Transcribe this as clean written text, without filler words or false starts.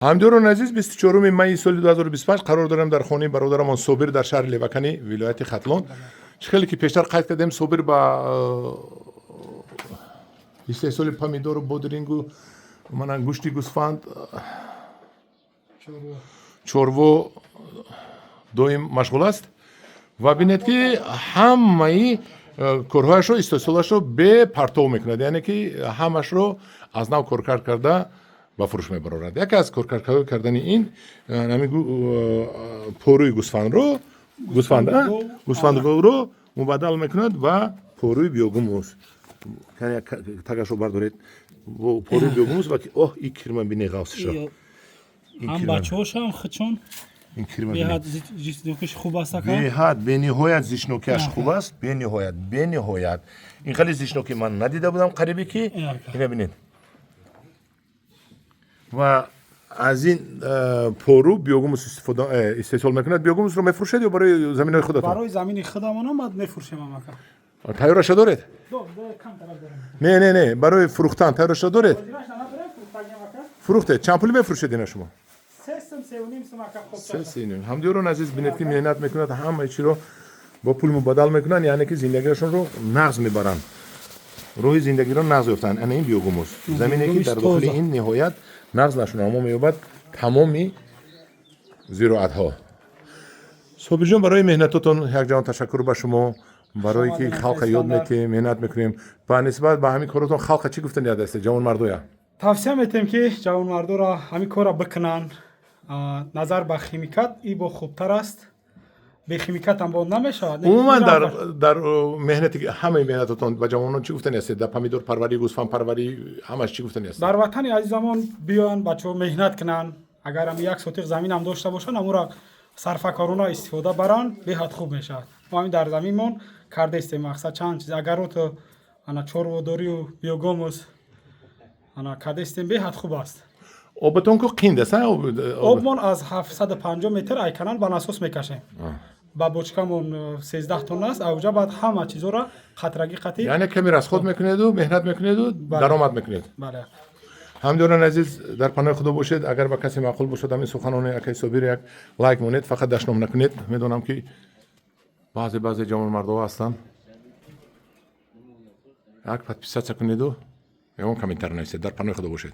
Ҳамдиёрони азиз, 24 майи соли 2025 қарор дорем дар хонаи бародарамон Собир дар шаҳри Левакани, вилояти Хатлон. Чӣ хеле ки пештар қайд кардем, Собир ба истеҳсоли помидору бодирингу, мана, гӯшти гӯсфанд, чорво доим машғул аст. Ва бинед, ки ҳамаи корҳояшро, истеҳсолашро бепартов мекунад, яъне ки ҳамашро аз нав коркард карда ба фурӯш мебарорад. Яке аз коркард кардани ин ҳамин порӯи гӯсфандро, гӯсфанд, гӯсфанду говро мубаддал мекунад ба порӯи биогумус. Тагашро бардоред, порӯи биогумус. Ва оҳ, и кирма бине, ғафсшо. Ҳам бачаҳошам худшон беҳад зичнокиш хуб аст, ака. Беҳад, бениҳоят зичнокиаш хуб аст, бениҳоят, бениҳоят. Ин хеле зичнокӣ ман надида будам қарибе ки. Ина бинед. Ва аз ин пору биогумус истифода истеҳсол мекунад. Биогумусро мефурӯшед ё барои заминои худатон? Барои замини худамонам, баъд мефурӯшем, ака. Тайёраша доред? Не, не, не, барои фурӯхтан тайёраша доред? Фурӯхтед. Чанд пулӣ мефурӯшед ина шумо? 3.5. Ҳамдиёрон азиз, бинед, ки меҳнат мекунад, ҳамаи чиро бо пул мубаддал мекунанд, яъне ки зиндагиашонро нағз мебаранд, роҳи зиндагиро нағз ёфтанд. Ана ин биогумус, замине ки дар дохили ин ниҳоят нағз нашунамо меёбад тамоми зироатҳо. Собирҷон, барои меҳнатотон якҷаҳон ташаккур ба шумо, барое ки халқа ёд метиҳем, меҳнат мекунем. Ба нисбат ба ҳамин коротон халқа чӣ гуфтани ҳастед, ҷавонмардоя? Тавсия метиҳем, ки ҷавонмардоро ҳамин корро бикунанд. Назар ба химикат и бо хубтар аст, бехимикатам бо намешавад. Умуман дар меҳнати, ҳамаи меҳнатотон ба ҷавонон чӣ гуфтани ҳастед? Дар помидорпарварӣ, гӯсфандпарварӣ, ҳамаш чӣ гуфтани ҳастед? Дар ватани азизамон биёянд, бачаҳо меҳнат кунанд. Агар ам як сотиқ заминам дошта бошанд, амура сарфакорона истифода баранд, беҳад хуб мешавад. Мо ҳамин дар заминмон кардаистем, мақсад, чанд чиз, агароту, ана, чорводорию биогумус, ана, кардаистем, беҳад хуб аст. Обатон ку қинд аст? Обмон аз 750 метр ай канал ба насос мекашем, ба бочкамон 13 тонна аст. Авҷа баъд ҳама чизоро қатрагӣ қатӣ. Яъне ками расход мекунеду, меҳнат мекунеду, даромад мекунед. Бале. Ҳамдиёрон азиз, дар паноҳи Худо бошед. Агар ба касе маъқул бошад ҳамин суханони акаи Собир, як лайк монед, фақат дашном накунед. Медонам, ки баъзе баъзе ҷавонмардҳо ҳастанд. Як подписаться кунеду ягон комментар нависед. Дар паноҳи Худо бошед.